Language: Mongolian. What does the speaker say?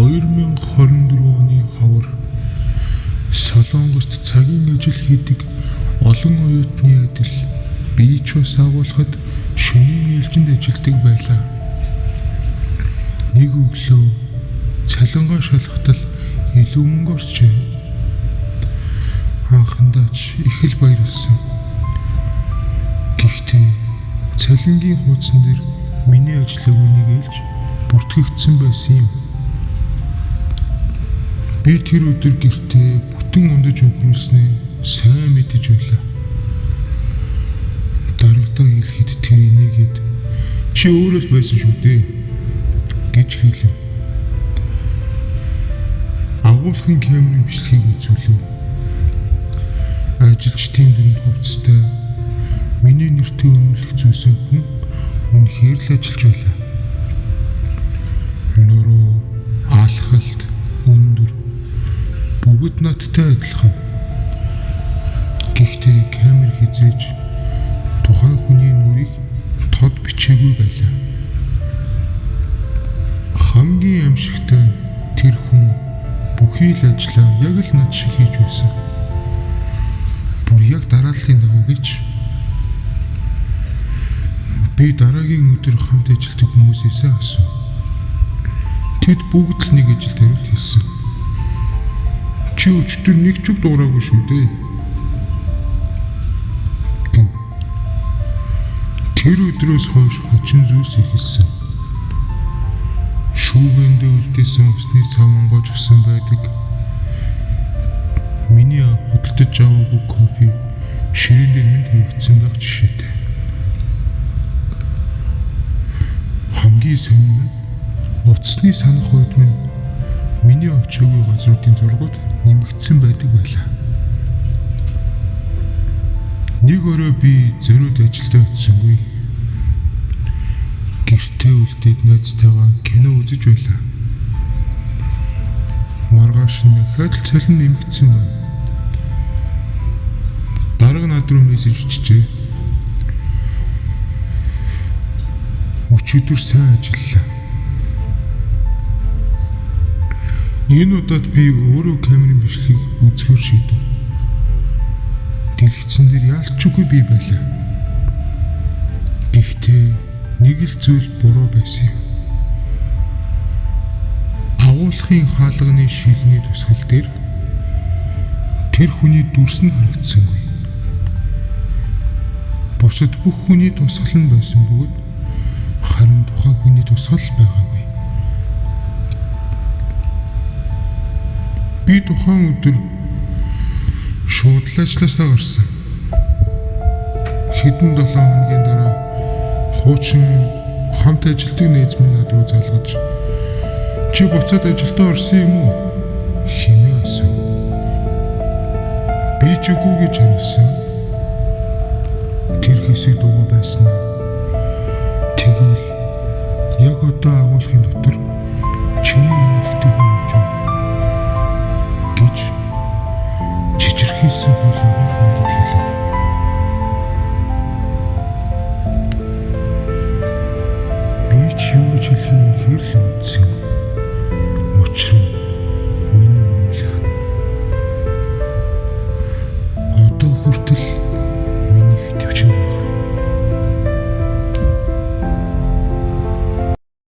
2024 оны хавар Солонгост цагийн ажил хийдэг олон оюутны адил би ч бас агуулхад шөнийн ээлжинд ажилладаг байлаа. Нэг өглөө цалингаа шалгахтал илүү мөнгө орчээ. Анхандаа ч их л баярлсан. Гэхдээ цалингийн хуудсан дээр миний ажлыг үнийг ээлж бүртгэгдсэн байсан юм. Би тэр өдөр гэртээ бүтэн ундаж өнгөрүүлснээ сайн мэдэж байлаа. Дарагдаа хэлэхэд тэр инээгээд чи өөрөө л байсан шүү дээ гэж хэлэв. Агуулгын камерын бичлэгийг үзүүлэв. Ажилчдын дүнд хувцастай миний нэртэй өмнөх зүйлсэн хүн үнэхээр л ажиллаж байлаа. Нуруу, алхалт, өндөр бүгд надтай адилхан. Гэхдээ камер хизээж тухайн хүний нүрийг тод бичээгүй байлаа. Хамгийн аимшигтай нь тэр хүн бүхий л ажлаа яг л над шиг хийж байсан. Бүр яг дарааллын дагуу гэж. Би дараагийн өдөр хамт ажилладаг хүмүүсээсээ асуув. Тэд бүгд л нэг ажил хариулт хэлсэн. Чи өчигдөр нэг ч үг дуурайгүй шүү дээ. Гэв. Тэр өдрөөс хойш хачин зүйлс эхэлсэн. Шүүгэндээ үлдээсэн усны цав онгойлгосон байдаг. Миний худалдаж аваагүй кофе ширээн дээр минь тавигдсан байх жишээтэй. Хамгийн сонин нь утасны санах үед минь миний очоогүй газруудын зургууд нэмэгдсэн байдаг байлаа. Нэг өрөө би зориуд ажилдаа очсонгүй. Гэртээ үлдээд найзтайгаа кино үзэж байлаа. Маргааш нь дахиад л цалин нэмэгдсэн байна. Дарга над руу мессеж бичжээ. Өчигдөр сайн ажиллалаа. Энэ удаад би өөрөө камерын бичлэгийг үзэхээр шийдэв. Дэлгэцэн дээр яалчгүй би байлаа. Гэхдээ нэг л зүйл буруу байсан юм. Агуулгын хаалганы шилний тусгал дээр тэр хүний дүрс нь харагдсангүй. Бусад бүх хүний тусгал нь байсан бөгөөд харин тухайн хүний тусгал байгаагүй. Би тухайн өдөр шууд л ажлаасаа гарсан. Хэдэн 7 хоногийн дараа хуучин хамт ажилладаг найз минь над руу залгаж чи буцаад ажилдаа орсон юм уу хэмээн асуув. Би ч үгүй гэж хариулсан. Тэр хэсэг дуугүй байсан. Тэгвэл яг одоо агуулгын дотор чимээ нэмэгдэх хүн явж байна гэж чичирхийлсэн хоолойгоор